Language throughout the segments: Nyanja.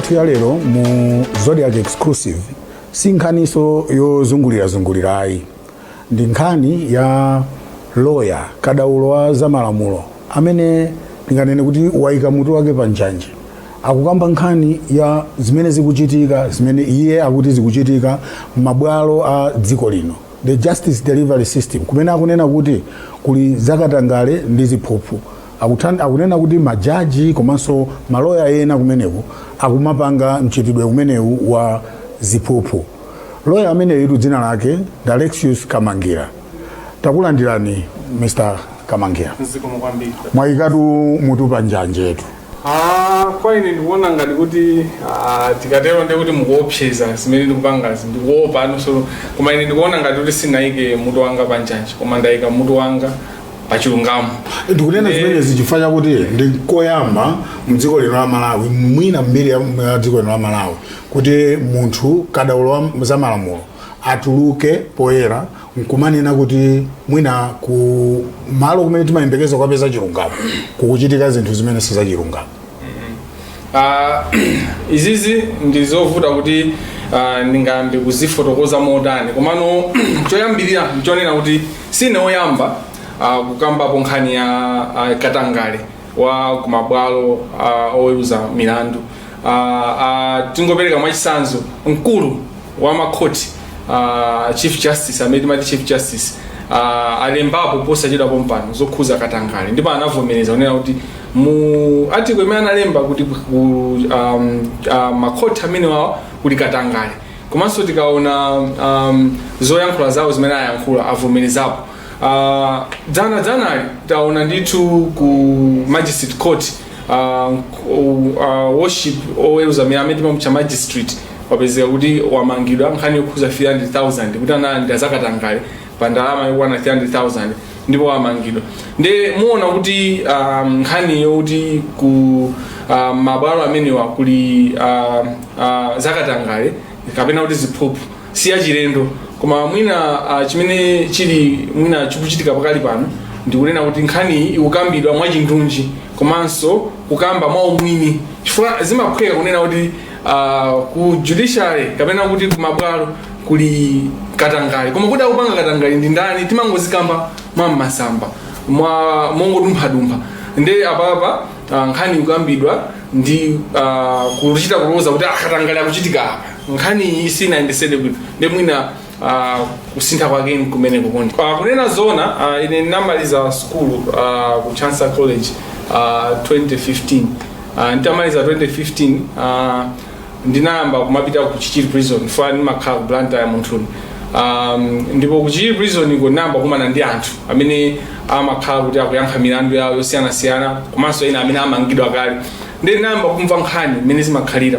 Yathu ya lero mu Zodiak Exclusive si nkhaniso yozungulirazungulira ayi, ndi nkhani ya loya, kadaulo wa zamalamulo amene ndinganene kuti wayika mutu wake pa njanje. Akukamba nkhani ya zimene zikuchitika, zimene iye akuti zikuchitika m'mabwalo a dziko lino, the justice delivery system, kumene akunena kuti kuli zakatangale ndi ziphuphu. Akunena kuti majaji komanso maloya ena kumeneku akumapanga mchitidwe umenewu wa ziphuphu. Loya ameneyu dzina lake ndi Alexius Kamangira. Takulandirani, Mr Kamangira. Zikomo kwambiri. Mwayikatu mutu pa njanjetu. Ah, kwa ine ndikuona ngati kuti tikatero ndi kuti mukuopseza zimene ndikupangazi, ndikuopa anonso. Koma ine ndikuona ngati kuti sindinayike mutu wanga pa njanje, koma ndayika mutu wanga pa chilungamo. Ndikunena zimenezi chifukwa chakuti ndi koyamba mdziko lino la Malawi, mwina mbiri ya dziko lino la Malawi, kuti munthu kadaulo wa zamalamulo atuluke poyera nkumanena kuti mwina ku malo kumene timayembekeza kukapeza chilungamo kukuchitika zinthu zimene sizachilungamo. Izizi ndi zovuta kuti ndingayambe kuzifotokoza motani, komano choyambirira nchonena kuti sine woyamba kukambapo nkhani ya katangale wa kumabwalo oweruza milandu. Tingopereka mwachitsanzo, mkulu wa makhoti, Chief Justice, amene timati Chief Justice, alembapo posachedwa pompano zokhuza katangale, ndipo anavomereza kunena kuti mu article imene analemba kuti ku makhoti amene wawo kuli katangale. Komanso tikaona zoyankhula zawo zimene ayankhula, avomerezapo. Dzana dzanali taona ndithu ku magistrate court, worship oweruza amene amene timamutcha magistrate wapezeka kuti wamangidwa nkhani yokhuza 300,000, kuti analandira zakatangale pa ndalama yokwana 300,000, ndipo wamangidwa. Nde muona kuti nkhani yokuti ku mabwalo amenewa kuli zakatangale kapena kuti ziphuphu si yachilendo. Koma mwina chimene chili mwina chikuchitika pakali pano ndikunena kuti nkhaniyi ikukambidwa mwachindunji komanso kukamba mwaumwini, chifukwa zimaphweka kunena kuti ku judiciary kapena kuti kumabwalo kuli katangale, koma kuti akupanga katangale ndi ndani timangozikamba mwa mmasamba, mwa mongodumphadumpha. Nde apapa nkhani ikukambidwa ndi kuchita kuloza kuti katangale akuchitika apa, nkhani iyi sinayendesede bwino. Nde mwina kusintha kwake kumeneko kondi. Kunena zona, ine ndinamaliza school ku Chancellor College 2015. Nditamaliza 2015, ndinayamba kumapita ku Chichiri Prison, fa ndimakhala ku Blantyre munthuni. Ndipo ku Chichiri Prison iko ndinayamba kumana ndi anthu amene amakhala kuti akuyankha milandu yawo yosiyanasiyana, komanso ena amene amangidwa kale. Ndi ndinayamba kumva nkhani mmene zimakhalira,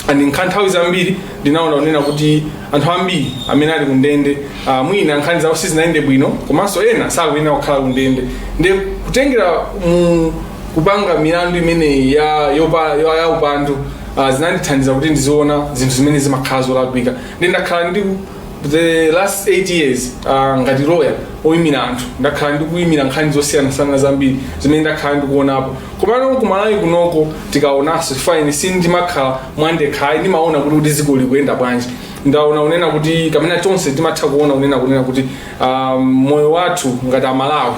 and nkhani nthawi zambiri ndinaona kunena kuti anthu ambiri amene ali kundende, mwina nkhani zawo sizinayende bwino, komanso ena sakuyenera kukhala kundende. Ndi kutengera mu kupanga milandu imeneyi ya upandu, zinandithandiza kuti ndiziona zinthu zimene zimakhala zolakwika. Ndi ndakhala ndi the last 8 years ngati lawyer oyimira anthu, ndakhala ndikuyimira nkhani zosiyanasiyana zambiri zimene ndakhala ndikuonapo. Komano kumalawi kunoko tikaonanso, chifukwa ine sindimakhala mwandekhayi, ndimaona kuti dziko likuyenda bwanji. Ndaona kunena kuti kamene tonse timatha kuona kunena kuti moyo wathu ngati Amalawi,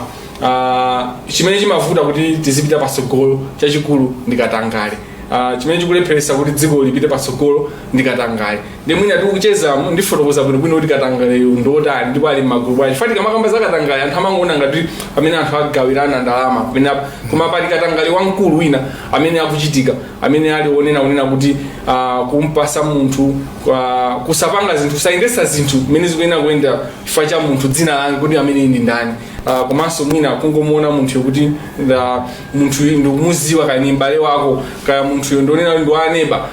chimene chimavuta kuti tizipita patsogolo chachikulu ndi katangale. Chimene chikulepheresa kuti dziko lipite patsogolo ndi katangale. Ndi mwina tikucheza ndifotokoza bwinobwino kuti katangaleyo ndotani ndipo ali m'magulu bwanji. Fati kamakamba za katangale, anthu amangoona ngati pamene anthu agawirana ndalama pamene, koma pali katangale wamkulu wina amene akuchitika, amene ali onena kunena kuti kumpasa munthu, kusapanga zinthu, kusayendesa zinthu mmene zikuyenera kuyenda chifukwa cha munthu dzina lake kuti amene ndi ndani, komanso mwina kungomuona munthu kuti munthu ndikumuziwa, kaya ni m'bale wako, kaya munthuyo ndionena kuti ndi waneba,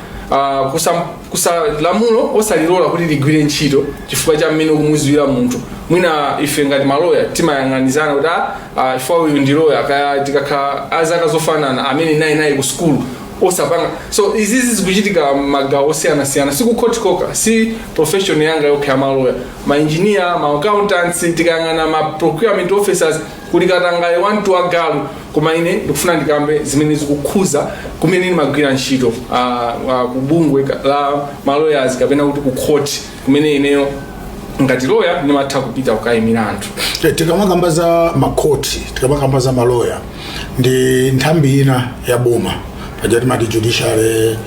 kusa lamulo osalilola kuti ligwire ntchito chifukwa cha mmene ukumuziwira munthu. Mwina ife ngati maloya timayang'anizana kuti chifukwa uyu ndi loya, kaya tikakhala azaka zofanana, amene naye naye ku sukulu. Osapanga. So izizi zikuchitika magawo osiyanasiyana, sikukhoti kokha, si profession yanga yokha yamaloya, ma engineer, ma accountants, tikayang'ana ma procurement officers, kuli katangale wantu agalu. Koma ine ndikufuna ndikambe zimene zikukhuza kumene ndimagwira ntchito, kubungwe la ma lawyers kapena kuti ku court, kumene ineyo ngati lawyer ndimatha kupita kukayimira anthu. Tikamakamba za makhoti, tikamakamba za maloya, ndi nthambi ina ya boma. Paja timati judiciary,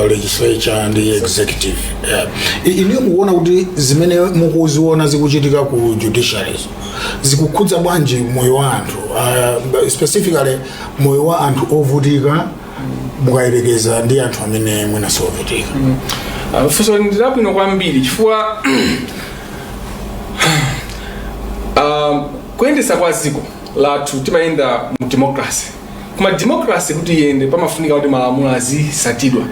legislature ndi executive, yeah. Iniyo mukuona kuti zimene mukuziona zikuchitika ku judiciary zikukhudza bwanji moyo wa anthu, specifically moyo wa anthu ovutika, mukayerekeza ndi anthu amene mwina siovutika? Funso ndi labwino kwambiri, chifukwa kuyendesa kwa dziko lathu timayenda mu democracy. Koma democracy kuti iyende, pamafunika kuti malamulo azisatidwa.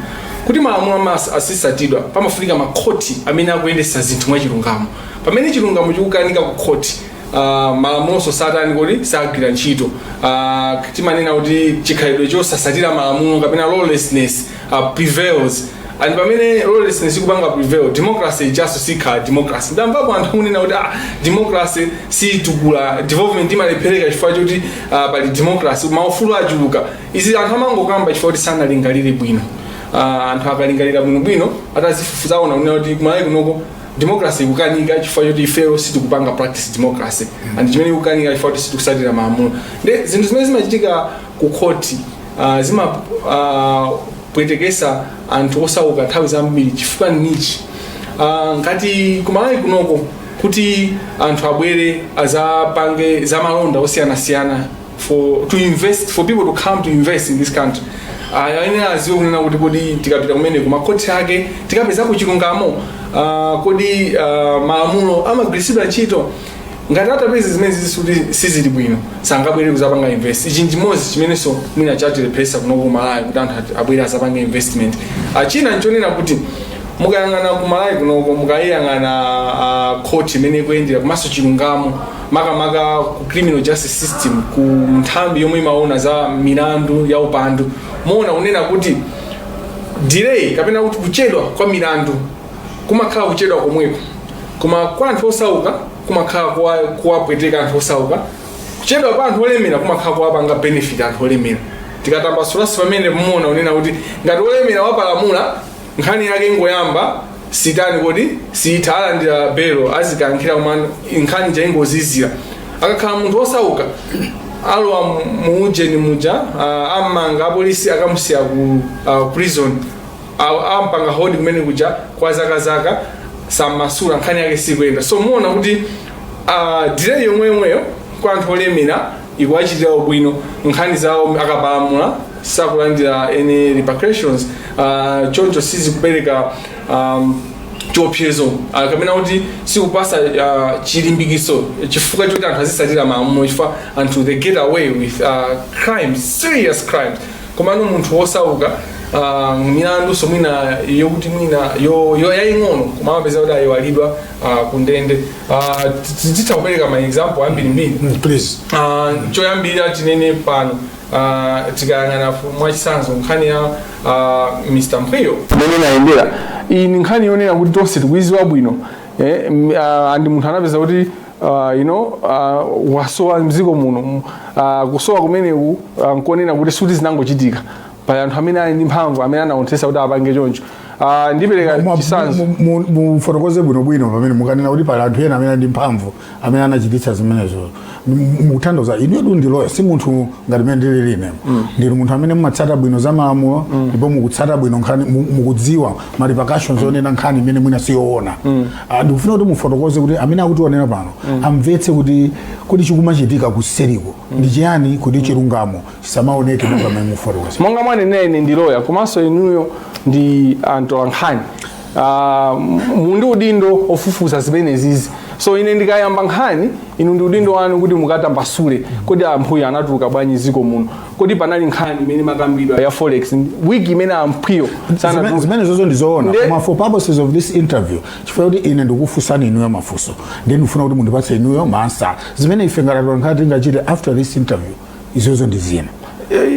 Kuti malamulo azisatidwa, pamafunika makhoti amene akuyendesa zinthu mwachilungamo. Pamene chilungamo chikukanika ku khoti, malamuloso satani kuti sagwira ntchito. Timanena kuti chikhalidwe chosasatira malamulo kapena lawlessness prevails, and pamene lawlessness ikupanga prevail, democracy just sikhala democracy. Ndamvapo anthu akunena kuti democracy situkula, development imalephereka chifukwa choti pali democracy, maufulu achuluka. Izi anthu amangokamba chifukwa kuti sanalingalire bwino. Anthu akalingalira bwinobwino, atazifufuza, aona kunena kuti kumalawi kunoko democracy ikukanika chifukwa choti ifeyo sitikupanga practice democracy, and chimene ikukanika chifukwa choti sitikusatira malamulo. Ndi zinthu zimene zimachitika ku khoti zima pwetekesa anthu osauka nthawi zambiri. Chifukwa nichi, ngati kumalawi kunoko kuti anthu abwere azapange zamalonda osiyanasiyana, for to invest, for people to come to invest in this country, ayenera aziwe kunena kuti kodi tikapita kumene kumakhoti ake tikapezako chilungamo? Kodi malamulo amagwiritsidwa ntchito? Ngati atapeza zimene zisuti sizili bwino, sangabwere kuzapanga invest. Ichi nchimodzi chimenenso mwina chatilepheresa kuno ku Malawi kuti anthu abwere azapanga investment. China nchonena kuti mukayang'ana ku Malawi kunoko, mukayiyang'ana court imene ikuyendera komanso chilungamo, makamaka ku criminal justice system, ku nthambi yomwe imaona za milandu ya upandu, muona kunena kuti delay kapena kuti kuchedwa kwa milandu kumakhala kuchedwa komweko, koma kwa anthu osauka kumakhala kuwapweteka anthu osauka. Kuchedwa pa anthu olemera kumakhala kuwapanga benefit anthu olemera. Tikatambasulaso pamene, muona kunena kuti ngati olemera wapalamula, nkhani yake ingoyamba sitani kodi sitha, alandira belo, azikankhira, koma nkhani jaingozizira. Akakhala munthu osauka, alowa muujeni muja, amanga apolisi, akamusiya ku prison, ampanga hold kumene kuja kwa zaka zaka, samasula, nkhani yake sikuyenda. So muona kuti delay yomweyomweyo kwa anthu olemera ikuwachitira bwino, nkhani zawo akapalamula sakulandira any repercussions, choncho sizikupereka chiopsezo kapena kuti sikupasa chilimbikiso chifukwa choti anthu azisatira malamulo, chifukwa anthu they get away with crimes, serious crimes. Komano munthu wosauka, milandu so mwina yokuti mwina yo yaying'ono, koma amapeza kuti ayiwalidwa kundende. Titha kupereka ma example ambirimbiri. Please. Choyambirira tinene pano, tikayang'ana mwachitsanzo nkhani ya Mr Mphwiyo imene inayendera, iyi ni nkhani yonena kuti tonse tikuiziwa bwino, and munthu anapeza kuti wasowa mdziko muno. Kusowa kumeneku nkonena kuti suti zinangochitika, pali anthu amene ali ndi mphamvu amene anaonetsetsa kuti apange choncho. Ndipereka chitsanzo. Mufotokoze bwinobwino. Pamene mukanena kuti pali anthu ena amene ali ndi mphamvu amene anachititsa zimenezo, mukutanthauza, inuyo ndi lawyer, si munthu ngati mene ndili ine. Ndinu munthu amene mumatsata bwino za malamulo, ndipo mukutsata bwino nkhani, mukudziwa ma repercussions onena nkhani imene mwina siyoona. Ndikufuna kuti mufotokoze kuti amene akutionera pano amvetse kuti chikumachitika kuseriko ndi chiyani kuti chilungamo chisamaoneke monga mmene mufotokoze. Monga mwanenera, ine ndi lawyer, komanso inuyo ndi atolankhani, mundi udindo ofufuza zimenezizi. So ine ndikayamba nkhani, inu ndi udindo wanu kuti mukatambasule. Kodi amphwiyo anatuluka bwanji ziko muno? Kodi panali nkhani imene makambidwa ya forex wiki imene amphwiyo sanatuluka? Zimene zozo ndizoona, koma for purposes of this interview, chifukwa kuti ine ndikufunsani inuyo mafunso, ndiye ndikufuna kuti mundipatse inuyo ma answer. Zimene ife ngati atolankhani tingachite after this interview, izozo ndi zina.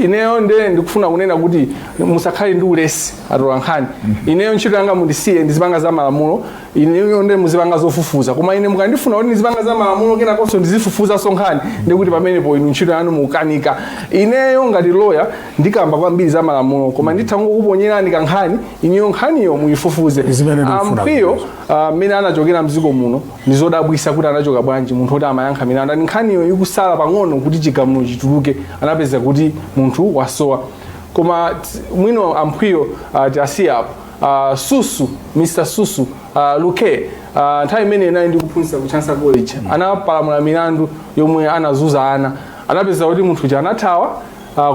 Ineyo nde ndikufuna kunena kuti musakhale ndi ulesi, atolankhani. Ineyo ntchito yanga mundisiye ndizipanga za malamulo, ineyo nde muzipanga zofufuza. Koma ine mukandifuna kuti ndizipanga za malamulo, kenakonso ndizifufuza nkhani, ndikuti pamenepo inu ntchito yanu mukanika. Ineyo ngati lawyer ndikamba kwambiri za malamulo, koma nditha kukuponyerani kankhani, ineyo nkhaniyo muyifufuze. Zimene ndikufuna. Amkwiyo mmene anachokera mdziko muno ndizodabwisa kuti anachoka bwanji munthu oti amayankha milandu, ani nkhaniyo ikusala pang'ono kuti chigamulo chituluke, anapeza kuti munthu wasowa. Koma mwino amphwiyo tiasiye apo. Susu, Mr Susu Luke, nthawi imene inali ndikuphunzitsa ku Chancellor College, anapalamula milandu yomwe anazuza ana. Anapeza kuti munthu uja anathawa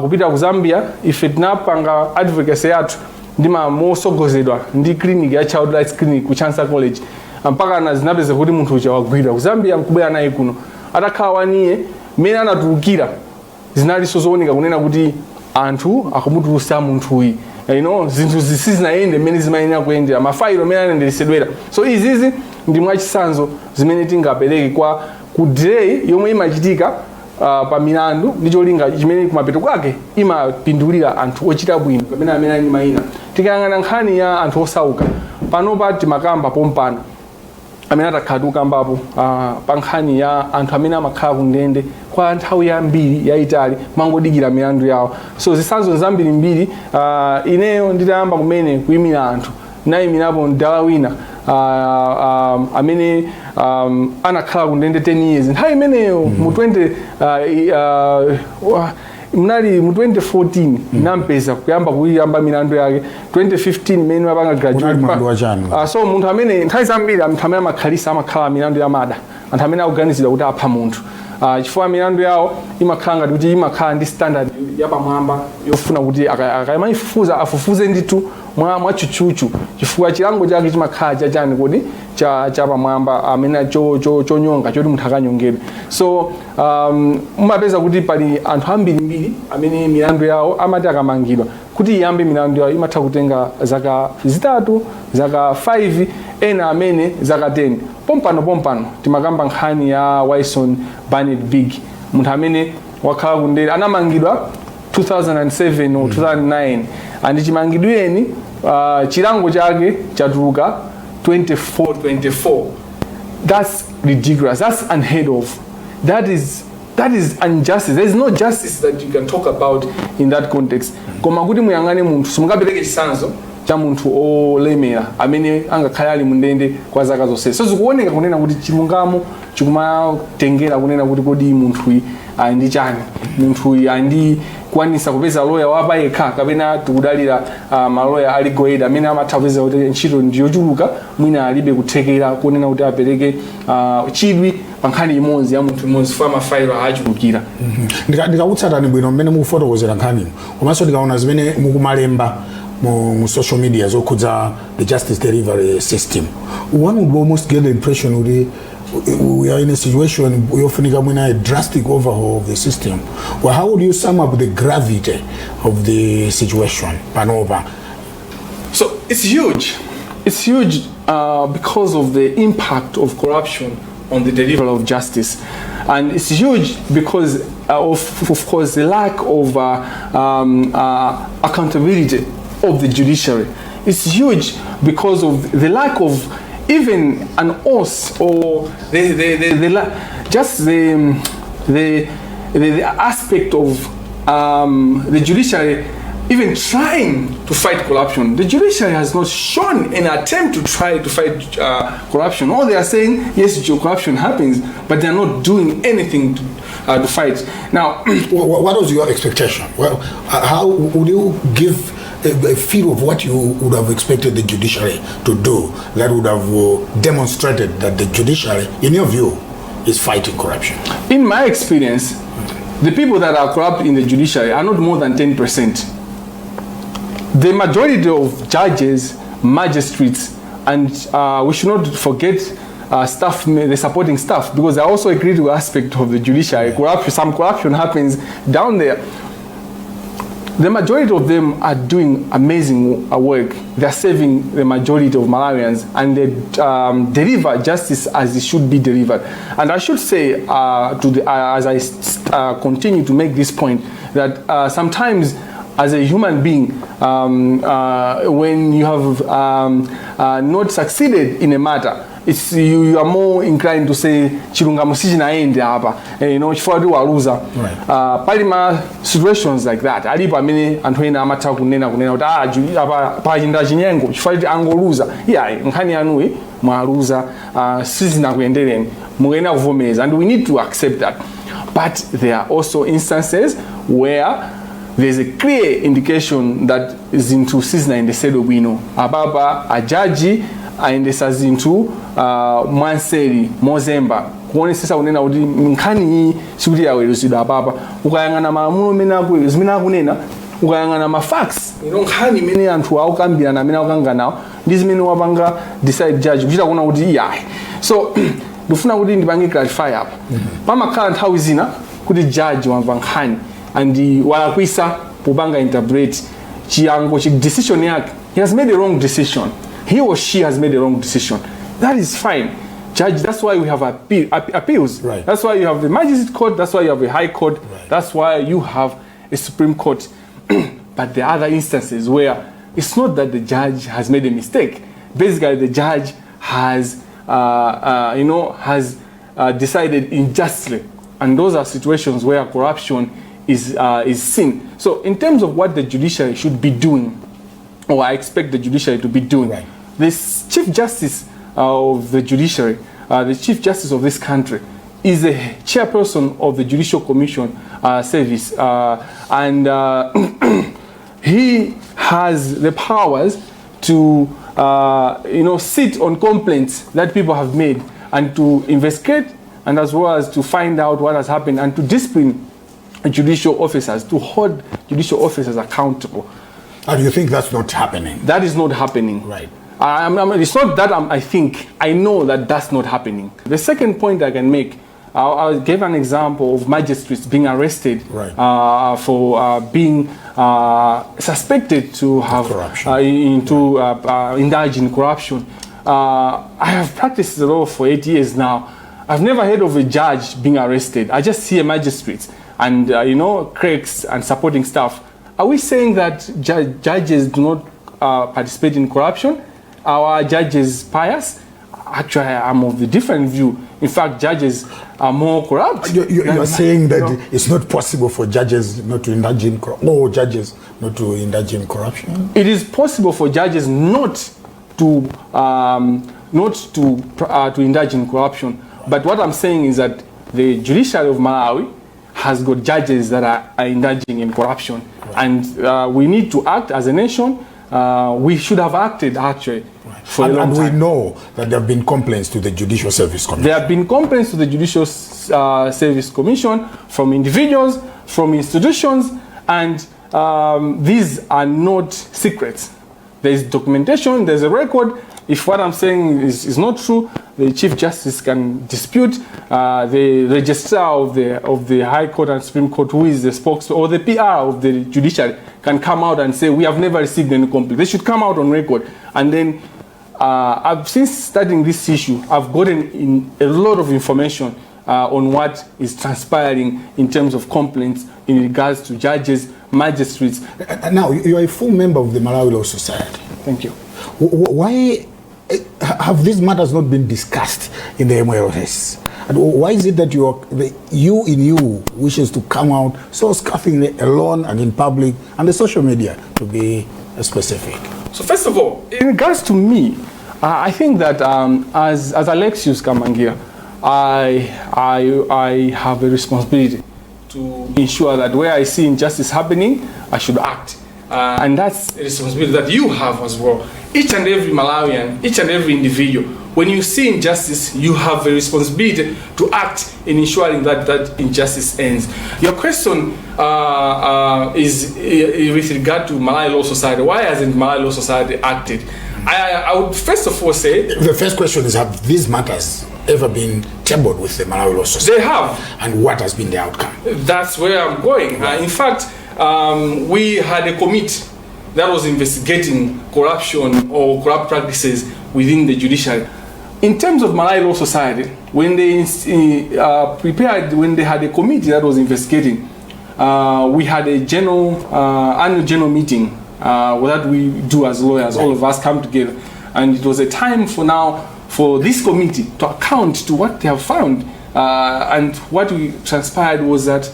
kupita ku Zambia. Ife tinapanga advocacy yathu ndima mosogozedwa ndi clinic ya Child Rights Clinic ku Chancellor College, mpaka na zinapeza kuti munthu uja wagwidwa ku Zambia nkubwera naye kuno. Atakhala waniye, mmene anatulukira zinalinso zooneka kunena kuti anthu akumutulusa munthuyi. Zinthu sizinayende mmene zimayenera kuyendera, mafailo amene anayenderesedwera. So izizi ndi mwachisanzo zimene tingapereke kwa ku delay yomwe imachitika pa milandu ndi cholinga chimene kumapeto kwake imapindulira anthu ochita bwino kapena amene ali mayina. Tikayang'ana nkhani ya anthu osauka, panopa timakamba pompano amene atakhala tikukambapo pa nkhani ya anthu amene amakhala ku ndende kwa nthawi yambiri yayitali mangodikira milandu yawo. So zitsanzo zambirimbiri. Ineyo nditayamba kumene kuyimira anthu, nayimirapo mdala wina amene anakhala ku ndende 10 years nthawi imeneyo mu 20 mnali mu 2014. Nampeza kuyamba kuyamba milandu yake 2015 imene mapanga graduate. Unali mlandu wa chani? So munthu amene nthawi zambiri anthu amene amakhalisa amakhala milandu ya murder, anthu amene akuganizidwa kuti apha munthu, chifukwa milandu yawo imakhala ngati kuti imakhala ndi standard yapamwamba yofuna kuti akamayifufuza afufuze ndithu mwa tchutchutchu, chifukwa chilango chake chimakhala chachani kodi chapamwamba amene chonyonga choti munthu akanyongedwe. So mumapeza kuti pali anthu ambirimbiri amene milandu yawo amati akamangidwa, kuti iyambe milandu yawo imatha kutenga zaka 3, zaka 5, ena amene zaka 10. Pompano pompano timakamba nkhani ya Wison Barnett Big, munthu amene wakhala kundende, anamangidwa 2007 or 2009, and chimangidweni chilango chake chatuluka 24 24. That's ridiculous. That's unheard of. That is injustice. There is no justice that you can talk about in that context. Koma kuti muyang'ane munthu, simungapereke chitsanzo cha munthu olemera amene angakhale ali mundende kwa zaka zonse. So zikuoneka kunena kuti chilungamo chikumatengera kunena kuti kodi munthuyi ali ndi chani, munthuyi ali ndi kukwanisa kupeza loya wapa yekha, kapena tikudalira maloya a legal aid amene amatha kupeza kuti ntchito ndiyochuluka, mwina alibe kuthekera kunena kuti apereke chidwi pa nkhani imodzi ya munthu imodzi chifukwa mafailo achulukira. Ndikakutsatani bwino mmene mukufotokozera nkhanimu, komanso ndikaona zimene mukumalemba mu social media zokhudza the justice delivery system, one would almost get the impression kuti we are in a situation yofunika mwina a drastic overhaul of the system. Well, how would you sum up the gravity of the situation panopa? So it's huge. It's huge because of the impact of corruption on the delivery of justice. And it's huge because of course, the lack of accountability of the judiciary. It's huge because of the lack of even an oath or just the aspect of the judiciary even trying to fight corruption. The judiciary has not shown an attempt to try to fight corruption. All they are saying, yes, corruption happens, but they are not doing anything to fight. Now, What was your expectation? Well, how would you give a feel of what you would have expected the judiciary to do that would have demonstrated that the judiciary, in your view, is fighting corruption? In my experience, the people that are corrupt in the judiciary are not more than 10%. The majority of judges, magistrates, and we should not forget staff, the supporting staff, because they're also a critical aspect of the judiciary. Corruption, some corruption happens down there. The majority of them are doing amazing work. They're serving the majority of Malawians and they deliver justice as it should be delivered. And I should say, as I continue to make this point, that sometimes as a human being, when you have not succeeded in a matter, you are more inclined to say chilungamo sichinaende apa, chifukwa kuti waluza. Pali ma situations like that alipo amene anthu ena amatha kunena kuti ah, apa pachinda chinyengo chifukwa kuti angoluza. Iyayi, nkhani yanuyi mwaluza, sizinakuyendereni, mukuyenera kuvomereza, and we need to accept that. But there are also instances where there's a clear indication that zinthu sizinayendesedwe bwino. Apapa ajaji ayendesa zinthu mwanseri, mozemba, kuonesesa kunena kuti nkhani iyi sikuti yaweruzidwa. Apapa ukayang'ana malamulo zimene akunena, ukayang'ana ma facts, nkhani imene anthu akukambirana, amene akukanganawo, ndi zimene wapanga decide judge, kuchita kuona kuti iyayi. So ndifuna kuti ndipange clarify apa. Pamakhala nthawi zina kuti judge wamva nkhani and walakwisa popanga interpret chiyango chi decision yake. He has made a wrong decision, he or she has made a wrong decision. That is fine. Judge, that's why we have appeals. That's why you have the magistrate court, that's why you have a high court, that's why you have a supreme court. But there are other instances where it's not that the judge has made a mistake. Basically, the judge has decided unjustly, and those are situations where corruption is seen. So in terms of what the judiciary should be doing, or I expect the judiciary to be doing, the chief justice of the judiciary, the chief justice of this country, is a chairperson of the Judicial Commission Service, and he has the powers to sit on complaints that people have made and to investigate, and as well as to find out what has happened and to discipline judicial officers, to hold judicial officers accountable. And you think that's not happening? That is not happening. It's not that I think, I know that that's not happening. The second point I can make, I gave an example of magistrates being arrested for being suspected to have Corruption. Into indulge in corruption. I have practiced the law for 8 years now. I've never heard of a judge being arrested. I just see a magistrate and clerks and supporting staff. Are we saying that judges do not participate in corruption? Are judges pious? Actually, I'm of the different view. In fact, judges are more corrupt. You're saying that No. it's not possible for judges not to indulge in or judges not to indulge in corruption? It is possible for judges not to indulge in corruption. But what I'm saying is that the judiciary of Malawi has got judges that are indulging in corruption, and we need to act as a nation. We should have acted actually for a long And we time. Know that there have been complaints to the Judicial Service Commission. There have been complaints to the Judicial Service Commission from individuals, from institutions, and these are not secrets. There is documentation, there's a record. If what I'm saying is not true, the Chief Justice can dispute. The registrar of the High Court and Supreme Court, who is the spokesman or the PR of the judiciary, can come out and say, "We have never received any complaint." They should come out on record. And then since starting this issue, I've gotten in a lot of information on what is transpiring in terms of complaints in regards to judges, magistrates. Now, you are a full member of the Malawi Law Society. Thank you. Why have these matters not been discussed in the MLS? And why is it that you in you wishes to come out so scathingly alone and in public and the social media, to be specific? So first of all, in regards to me, I think that as Alexious Kamangila, I have a responsibility to ensure that where I see injustice happening, I should act. And that's a responsibility that you have as well. Each and every Malawian, each and every individual, when you see injustice, you have a responsibility to act in ensuring that that injustice ends. Your question is with regard to Malawi Law Society. Why hasn't Malawi Law Society acted? I would first of all say... The first question is, have these matters ever been tabled with the Malawi Law Society? They have. And what has been the outcome? That's where I'm going. In fact, We had a committee that was investigating corruption or corrupt practices within the judiciary. In terms of Malawi Law Society, when they prepared, when they had a committee that was investigating, we had a general annual general meeting that we do as lawyers, all of us come together, and it was a time for now for this committee to account to what they have found. And what we transpired was that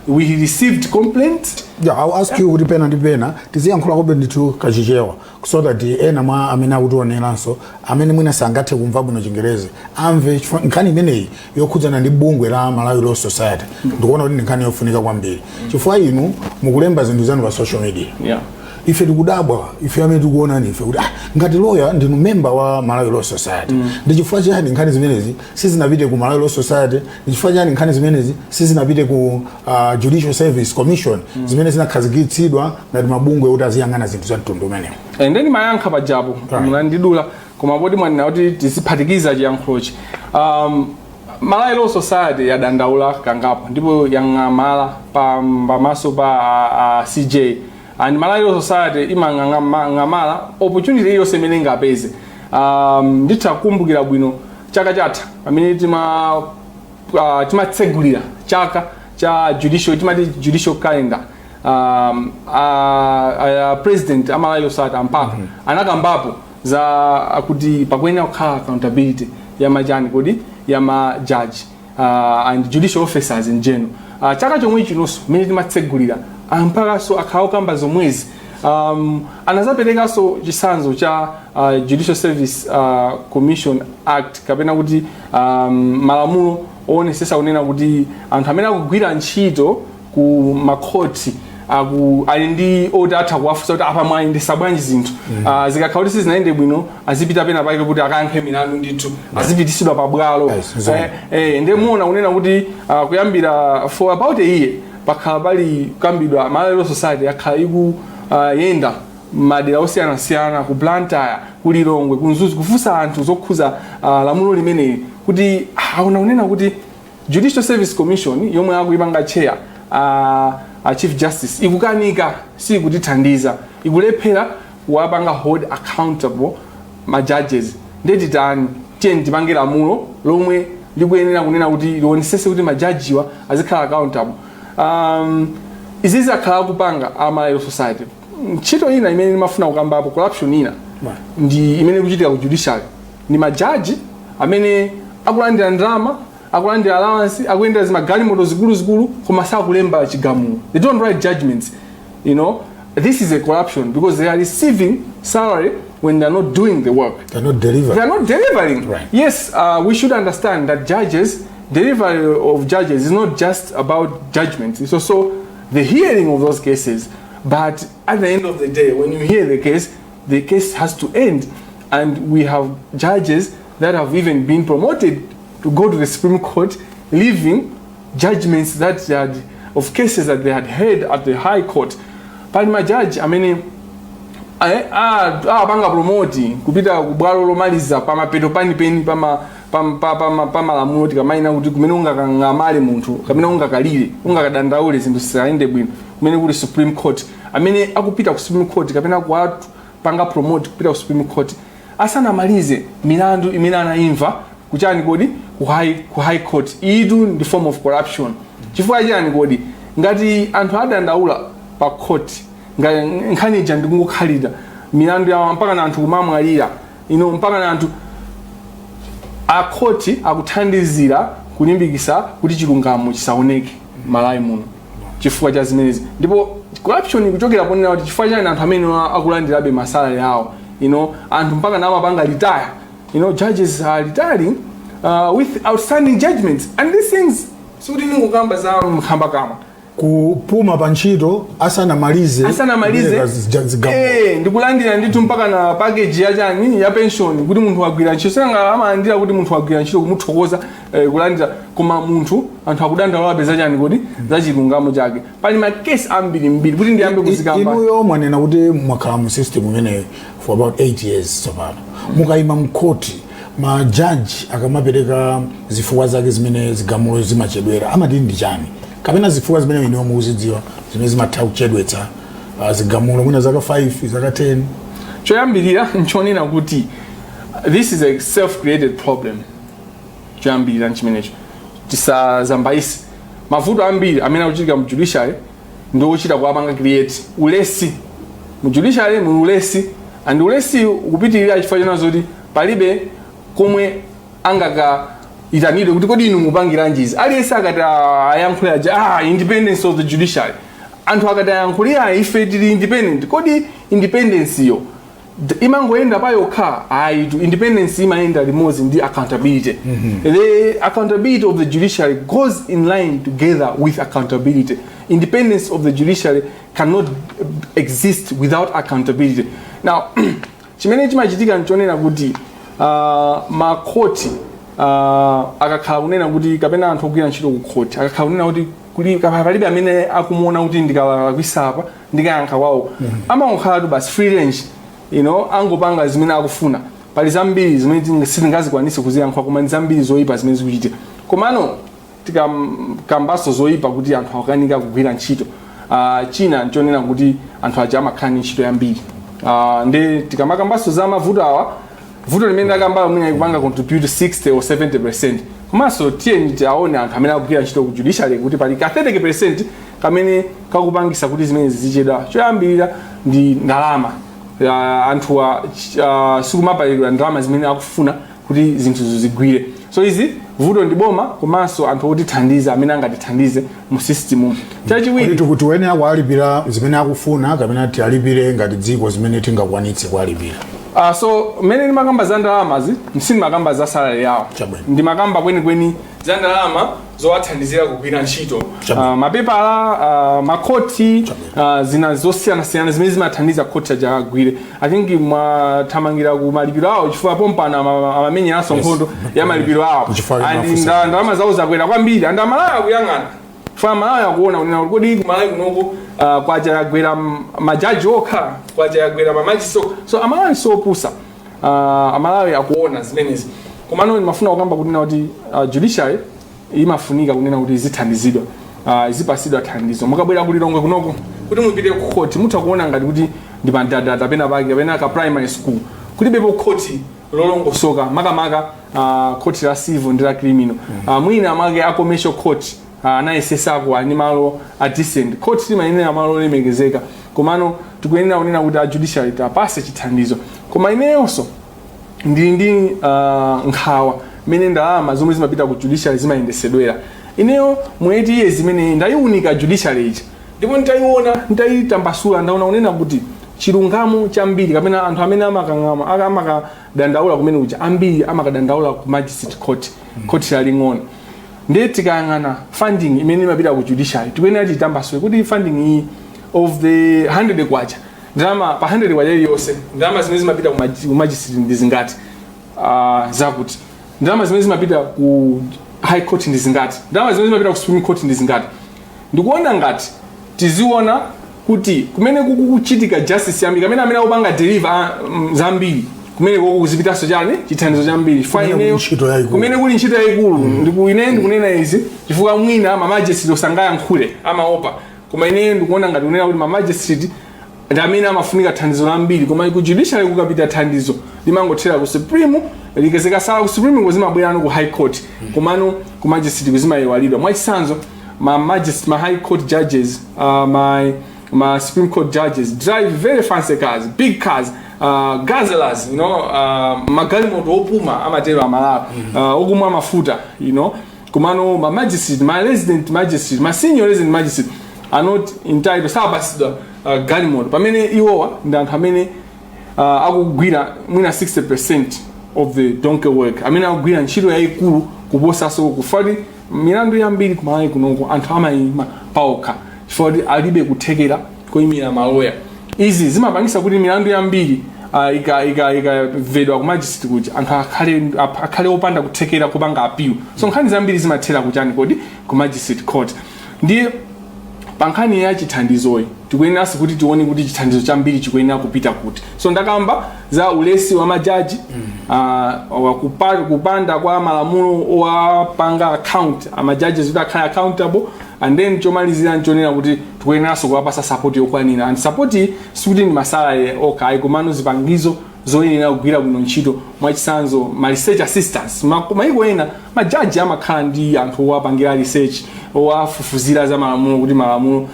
we received complaints. Yeah, I'll ask you kuti pena ndi pena tiziyankhula kobe ndithu kachichewa, so that ena mwa amene akutioneranso, amene mwina sangathe kumva bwino Chingerezi, amve, chifukwa nkhani imeneyi yokhudzana ndi bungwe la Malawi Law Society, ndikuona kuti ndi nkhani yofunika kwambiri, chifukwa inu mukulemba zinthu zanu pa social media. Ife tikudabwa, ife amene tikuonani ife, kuti ngati lawyer, ndinu member wa Malawi Law Society, ndi chifukwa chani nkhani zimenezi sizinapite ku Malawi Law Society? Ndi chifukwa chani nkhani zimenezi sizinapite ku Judicial Service Commission, zimene zinakhazikitsidwa ngati mabungwe kuti aziyang'ana zinthu za mtundu umenewo? And then mayankha pajapo munandidula, koma poti mwanena kuti tiziphatikiza chiyankhulochi, Malawi Law Society yadandaula kangapo ndipo yang'amala pamaso pa CJ, and Malawi Law Society imang'amala opportunity iliyonse imene ingapeze. Nditha kukumbukira bwino chaka chatha pamene timatsegulira chaka cha judicial, timati judicial calendar, president a Malawi Law Society ampaka anakambapo za kuti pakuyenera kukhala accountability ya machani kodi, ya ma judge and judicial officers in general. Chaka chomwe chinonso mmene timatsegulira, ampakaso akhala okamba zomwezi. Anazaperekanso chitsanzo cha Judicial Service Commission Act, kapena kuti malamulo oonetsetsa kunena kuti anthu amene akugwira ntchito ku makhoti aku ali ndi oti atha kuwafunsa kuti apa mwayendesa bwanji zinthu. Zikakhala kuti sizinayende bwino, azipita pena pake kuti akayankhe milandu ndithu, azipitisidwa pabwalo. Ndiye muona kunena kuti kuyambira for about a year pakhala pali kukambidwa. Malawi Law Society yakhala ikuyenda madera osiyanasiyana, ku Blantyre, ku Lilongwe, ku Mzuzu, kufunsa anthu zokhuza lamulo limeneli, kuti aona kunena kuti Judicial Service Commission yomwe akuyipanga chair Chief Justice ikukanika, sikutithandiza, ikulephera kuwapanga hold accountable ma judges. Ndetitani? Tiye tipange lamulo lomwe likuyenera kunena kuti lionesese kuti majajiwa azikhala accountable. Izizi akhala akupanga a Malawi Law Society. Ntchito ina imene ndimafuna kukambapo, corruption ina ndi imene ikuchitika ku judiciary, ndi majaji amene akulandira ndalama, akulandira allowance, akuyendera zimagalimoto zikuluzikulu, koma sakulemba chigamulo. They don't write judgments. This is a corruption because they are receiving salary when they are not doing the work. They're not delivering. They are not delivering. Yes, we should understand that judges, delivery of judges is not just about judgment. It's also the hearing of those cases. But at the end of the day, when you hear the case, the case has to end. And we have judges that have even been promoted to go to the Supreme Court, leaving judgments that they had, of cases that they had heard at the High Court. Pali majaji amene apanga promote kupita ku bwalo lomaliza pamapeto panipeni pamalamulo, tikamayina kuti kumene ungakang'amale munthu kapena ungakalire, ungakadandaule zinthu zisayende bwino, kumene kuli Supreme Court, amene akupita ku Supreme Court kapena kuwapanga promote kupita ku Supreme Court asanamalize milandu imene anayimva kuchani kodi, ku High Court. Itu ndi form of corruption. Chifukwa chani kodi? Ngati anthu adandaula pa court, nkhani ija ndikungokhalira milandu yawo mpaka na anthu kumamwalira ino, mpaka na anthu akhoti akuthandizira kulimbikisa kuti chilungamo chisaoneke Malawi muno chifukwa cha zimenezi. Ndipo corruption ikuchokera ponena kuti chifukwa chani anthu amene akulandirabe ma salary awo, anthu mpaka na amapanga retire, judges are retiring with outstanding judgments and these things. Sikuti ningokamba za mkhambakamwa. Kupuma pa ntchito asanamalize. Asanamalize. Kupereka zigamulo. Ndikulandira ndithu mpaka na package ya chani, ya pension, kuti munthu wagwira ntchito. Sanga amalandira kuti munthu wagwira ntchito, kumuthokoza, kulandira, koma munthu, anthu akudandaulabe za chani kodi, za chilungamo chake. Pali makesi ambirimbiri kuti ndiyambe kuzikamba. Inuyo mwanena kuti mwakhala mu system imeneyi for about 8 years tsopano. Mukayima mkhoti, majaji akamapereka zifukwa zake zimene zigamulo zimachedwera, amati ndi chani? Kapena zifukwa zimene ine mukuzidziwa zimene zimatha kuchedwetsa zigamulo mwina zaka 5, zaka 10? Choyambirira nchonena kuti this is a self-created problem. Choyambirira nchimenecho. Tisazambaise, mavuto ambiri amene akuchitika mu judiciary ndi ochita kuwapanga create. Ulesi mu judiciary muli ulesi, and ulesi ukupitirira chifukwa chona zoti palibe komwe angakaitanidwe kuti, "Kodi inu mupangiranji izi?" Aliyense akati ayankhule aja, "Independence of the judiciary." Anthu akati ayankhulira, "Ife tili independent." Kodi independence iyo imangoyenda pa yokha? Ayitu, independence imayenda limodzi ndi accountability. The accountability of the judiciary goes in line together with accountability. Independence of the judiciary cannot exist without accountability. Now, chimene chimachitika nchonena kuti makhoti akakhala kunena kuti, kapena anthu ogwira ntchito ku khoti akakhala kunena kuti kuli palibe amene akumuona kuti ndikalakwisa apa ndikayankha kwawo, amangokhalatu basi free range, angopanga zimene akufuna. Pali zambiri zimene sitingazikwanise kuziyankhula, koma ndi zambiri zoyipa zimene zikuchitika. Komano tikakambaso zoyipa kuti anthu akukanika kugwira ntchito, china nchonena kuti anthu aja amakhala ndi ntchito yambiri. Ndi tikamakambaso za mavuto awa, vuto limene ndakambalo mwina ikupanga contribute 60 or 70%. Komanso tiyeni tiaone anthu amene akugwira ntchito ku judiciary kuti pali ka 30% kamene kakupangisa kuti zimene zizichedwa. Choyambirira ndi ndalama. Anthuwa sikumapatsidwa ndalama zimene akufuna kuti zinthu zigwire. So izi vuto ndi boma komanso anthu otithandiza amene angatithandize mu system. Chachiwiri, Kuti kuti wene akualipira zimene akufuna kapena tialipire ngati dziko zimene tingakwanitse kualipira? So mmene ndimakamba za ndalamazi, sindimakamba za salary yawo. Chabwino. Ndimakamba kwenikweni za ndalama zowathandizira kugwira ntchito, Chabwino. Mapepala, makhoti, zina zosiyanasiyana zimene zimathandiza khoti aja agwire. I think mwathamangira ku malipiro awo chifukwa pompano amamenyeranso nkhondo ya malipiro awo. Chifukwa And mafusa. ndalama zawo zakwera kwambiri, and Amalawi akuyang'ana chifukwa Amalawi akuona kunena kuti kodi kumalawi kunoko kwacha yagwera majaji okha, kwacha yagwera mamajistrate okha? So Amalawi siopusa, Amalawi akuona zimenezi. Komano ndimafuna kukamba kunena kuti judiciary imafunika kunena kuti izithandizidwa, izipasidwa thandizo. Mukabwera kulilongwe kunoko kuti mupite ku court, mutha kuona ngati kuti ndi pandadada pena pake kapena ka primary school. Kulibepo khoti lolongosoka, makamaka khoti la civil ndi la criminal. Mwina mwake a commercial court anayesesako, ali malo a decent. Court limayenera malo olemekezeka. Komano tikuyenera kunena kuti a judiciary tapase chithandizo. Koma ineyonso ndili ndi nkhawa mmene ndalama zomwe zimapita ku judiciary zimayendesedwera. Ineyo mu 8 years imene ndayiunika judiciary ija, ndipo nditayiona, nditayitambasula, ndaona kunena kuti chilungamo chambiri kapena anthu amene amakang'ama amakadandaula kumene kuja, ambiri amakadandaula ku magistrate court, court laling'ono. Ndiye tikayang'ana funding imene imapita ku judiciary, tikuyenera titambasule kuti funding iyi, of the 100 kwacha, ndalama pa 100 kwacha iliyonse, ndalama zimene zimapita ku magistrate ndi zingati? Zakuti ndalama zimene zimapita ku high court ndi zingati? Ndalama zimene zimapita ku Supreme Court ndi zingati? Ndikuona ngati tiziona kuti kumene kukuchitika justice yambiri kamene amene akupanga deliver zambiri, kumene koko kuzipitanso chani, chithandizo chambiri, chifukwa Kumene kuli ntchito yayikulu. Kumene kuli ntchito yayikulu. Ine ndikunena izi chifukwa mwina ma magistrate osangayankhule, amaopa. Koma ineyo ndikuona ngati kunena kuti ma magistrate ndi amene amafunika thandizo lambiri. Koma ku judiciary kukapita thandizo limangothera ku Supreme, likezekasala ku Supreme kuzimabwerano ku High Court, komano ku magistrate kuzimayiwalidwa. Mwachitsanzo, ma magistrate, ma High Court judges, ma Supreme Court judges drive very fancy cars, big cars, guzzlers, magalimoto opuma, amatero Amalawi, okumwa mafuta. Komano ma magistrate, ma resident magistrate, ma senior resident magistrate are not entitled, sapasidwa galimoto, pamene iwowa ndi anthu amene akugwira mwina 60% of the donkey work, amene akugwira ntchito yayikulu kuposanso kufati milandu yambiri kumalawi kunoko anthu amayima paokha chifukwa kuti alibe kuthekera koyimira maloya. Izi zimapangisa kuti milandu yambiri ikamvedwa ku magistrate kuja, anthu akhale opanda kuthekera kupanga appeal. So nkhani zambiri zimathera kuchani kodi? Ku magistrate court. Ndiye pa nkhani ya chithandizoyi, tikuyeneranso kuti tione kuti chithandizo chambiri chikuyenera kupita kuti. So ndakamba za ulesi wa majaji, kupanda kwa malamulo owapanga account amajaji kuti akhale accountable. And then chomalizira nchonena kuti tikuyeneranso kuwapasa support yokwanira, and support sikuti ndi ma salary okha ayi, komano zipangizo zoyenera kugwira bwino ntchito. Mwachitsanzo, ma research assistants. Maiko ena majaji amakhala ndi anthu owapangira research, owafufuzira za malamulo, kuti malamulo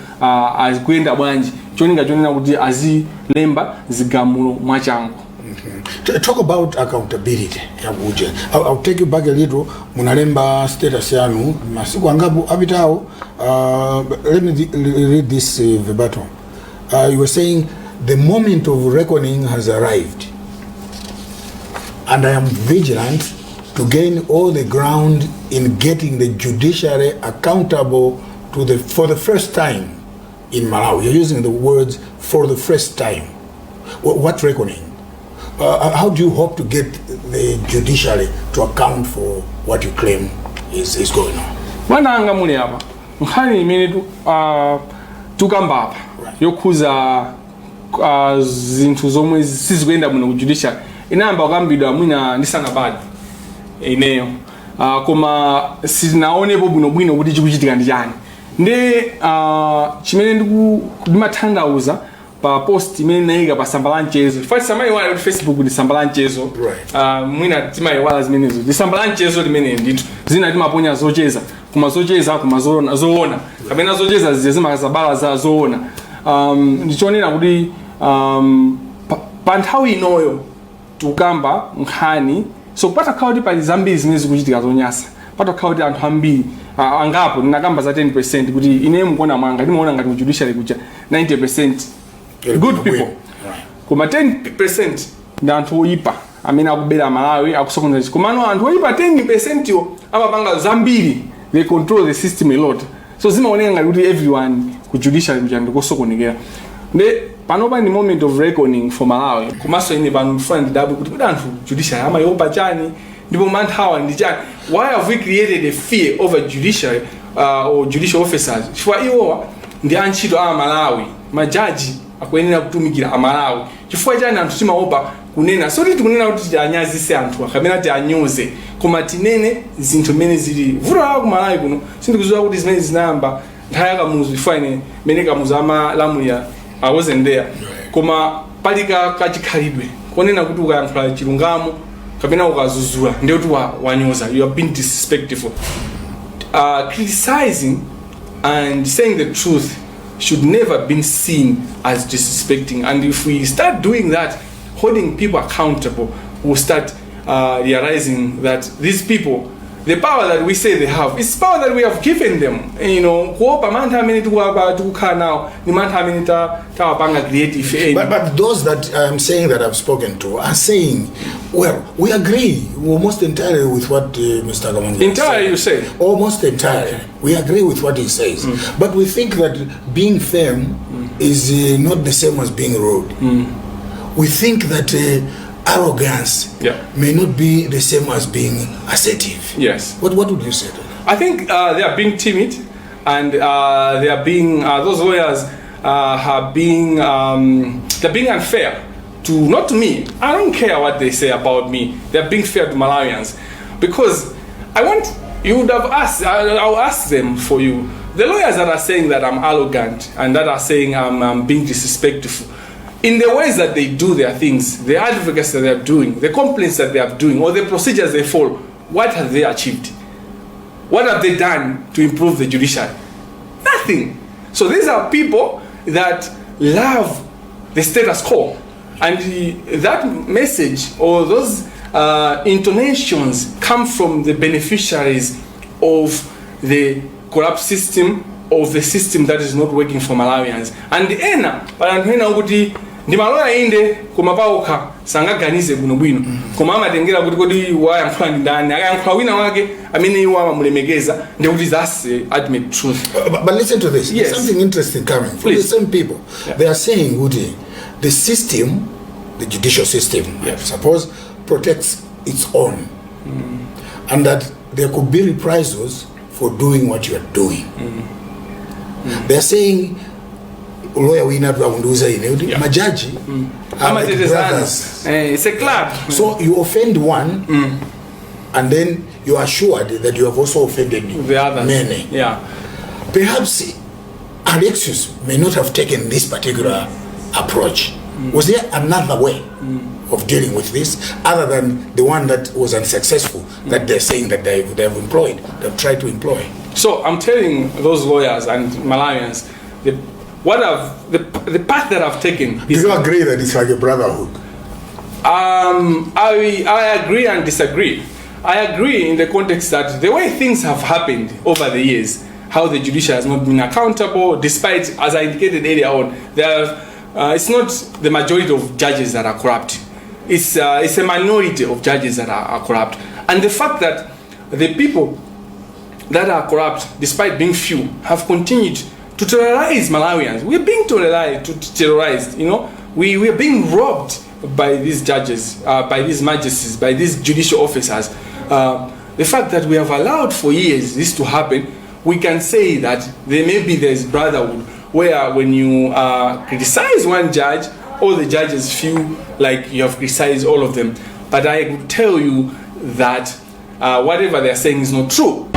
azikuyenda bwanji, cholinga chonena kuti azilemba zigamulo mwachangu. Talk about accountability yakuja. I'll take you back a little. Munalemba status yanu masiku angapo apitawo. Let me read this verbatim. You were saying the moment of reckoning has arrived and I am vigilant to gain all the ground in getting the judiciary accountable for the first time in Malawi. You're using the words "for the first time". What reckoning? How do you hope to get the judiciary to account for what you claim is going on? Bwana anga, muli apa nkhani imene tukamba apa yokhuza zinthu zomwe sizikuyenda bwino ku judiciary inayamba kukambidwa mwina ndisanabadwe ineyo, koma sitinaonepo bwinobwino kuti chikuchitika ndi chani. Ndi chimene ndimatanthauza pa post imene ndinayika pa tsamba la mchezo, chifukwa tisamayiwala kuti Facebook ndi tsamba la mchezo. Mwina timayiwala zimenezo, ndi tsamba la mchezo limene ndithu zina timaponya zocheza, koma zocheza koma zoona, zoona kapena zocheza zija zimakazabala za zoona. Ndichonena kuti pa nthawi inoyo tikukamba nkhani, so patakhala kuti pali zambiri zimene zikuchitika zonyasa, patakhala kuti anthu ambiri angapo, ndinakamba za 10% kuti ine mukuona mwanga ndimaona ngati ku judiciary kuja 90% good people, koma 10% ndi anthu oyipa amene akubera Malawi, akusokoneza. Komano anthu oyipa 10% yo amapanga zambiri, they control the system a lot, so zimaoneka ngati kuti everyone ku judiciary kuja ndikosokonekera. Nde panopa ndi moment of reckoning for Malawi. Komanso ine pano ndifuna ndidabwe kuti anthu judiciary amayopa chani, ndipo manthawa ndi chani? Why have we created a fear over judiciary or judicial officers? Chifukwa iwowa ndi antchito a Malawi, majaji akuyenera kutumikira Amalawi. Chifukwa chani anthu timaopa kunena? Soti tikunena kuti tianyazise anthu kapena tianyoze, koma tinene zinthu mmene zili. Vuto lawo ku Malawi kuno, sindikudziwa kuti zimene zinayamba nthawi ya Kamuzu, chifukwa ine mmene Kamuzu amalamulira I wasn't there, koma pali kachikhalidwe konena kuti ukayankhula chilungamo kapena ukazuzula ndiye kuti wanyoza, you have been disrespectful. Criticizing and saying the truth should never be seen as disrespecting, and if we start doing that, holding people accountable, we'll start realizing that these people, the power that we say they have is power that we have given them. Kuopa mantha amene tikuwapa, tikukhala nawo ni mantha amene tawapanga create ife eni. But those that I'm saying that I've spoken to are saying, well, we agree almost entirely with what Mr. Kamangira Entirely, said. You say? Almost entirely. We agree with what he says. But we think that being firm is not the same as being rude. We think that arrogance may not be the same as being assertive. What would you say to that? I think they are being timid, and they are being those lawyers are being they're being unfair to, not to me. I don't care what they say about me. They are being fair to Malawians, because I want you would have asked. I'll ask them for you. The lawyers that are saying that I'm arrogant and that are saying I'm being disrespectful, in the ways that they do their things, the advocacy that they are doing, the complaints that they are doing, or the procedures they follow, what have they achieved? What have they done to improve the judiciary? Nothing. So these are people that love the status quo. And that message or those intonations come from the beneficiaries of the corrupt system, of the system that is not working for Malawians. And ena, pali anthu ena okuti ndi maloya inde, koma paokha sangaganize bwinobwino, koma amatengera kuti kodi wayankhula ndi ndani. Akayankhula wina wake amene iwo amamulemekeza, ndikuti that's the ultimate truth. But listen to this. Yes. There's something interesting coming from Please. The same people. They are saying, kuti, the system, the judicial system, I suppose, protects its own. And that there could be reprisals for doing what you are doing. They are saying, lawyer wina akundiuza ine kuti majaji are like Amatetezana. Brothers. It's a club. So you offend one, and then you are assured that you have also offended the others. Many. Perhaps Alexius may not have taken this particular approach. Was there another way of dealing with this other than the one that was unsuccessful that they're saying that they've employed, they've tried to employ? So I'm telling those lawyers and Malawians, the, what I've, the path that I've taken Do is you agree that it's like a brotherhood? I agree and disagree. I agree in the context that the way things have happened over the years, how the judiciary has not been accountable, despite, as I indicated earlier on, it's not the majority of judges that are corrupt. It's a minority of judges that are corrupt. And the fact that the people that are corrupt, despite being few, have continued to terrorize Malawians. We're being terrorized, terrorized. We are being robbed by these judges, by these magistrates, by these judicial officers. The fact that we have allowed for years this to happen, we can say that there may be this brotherhood where when you criticize one judge, all the judges feel like you have criticized all of them. But I would tell you that whatever they are saying is not true.